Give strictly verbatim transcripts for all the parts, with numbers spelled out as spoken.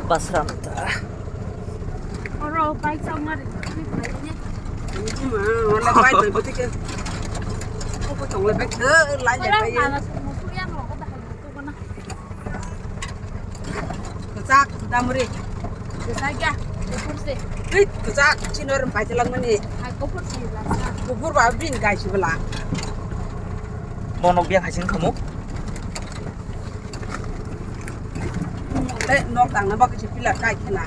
Basram ta. Oro bike chang mari. Wala bike bai botike. Koko tongle bike de lai lai bai. Kwchak damri. Kwchak ya. Kupur se. Hei, kwchak chino rum pai chalak mani. Hai kupur se la. Kupur ba bin gai sibla. Monok biya khaisin khamu. Tei nok tangna bagwi se pillar kai khena.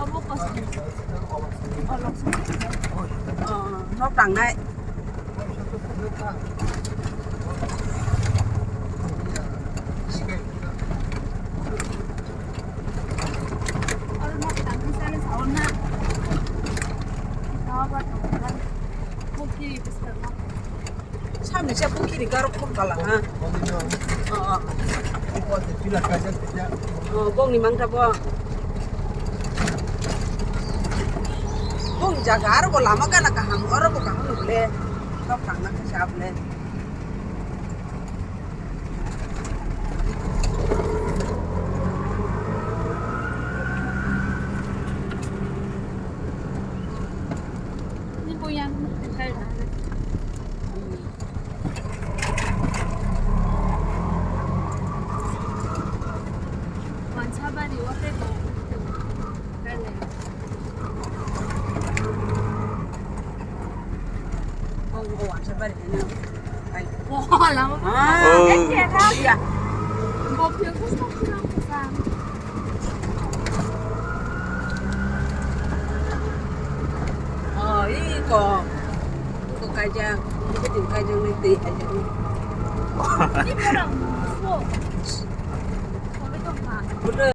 Abo kosong. Oh, nok tangnai. Oro nok tangwi sale sawi na. Sawa ba tongkha. Mukti bwskango. Samni se bukiri garo khum kala ha. Oh, oh. Oh, bongni mangta bo. Bong jaga aro bo lama gana kaham, oro bo kaham le. Tok tangna khe sab le. Ni bo yang kai na. Wansabari o tei bo kai lai. Bo, bo wansabari hino. Ai. Bo lama. Ah. Oh. Iya. Bo pyo ko sa sa sa. Oh, iko. Iko kaijak. Iko tin kaijak ni tei kaijak ni. Ini orang. Udah.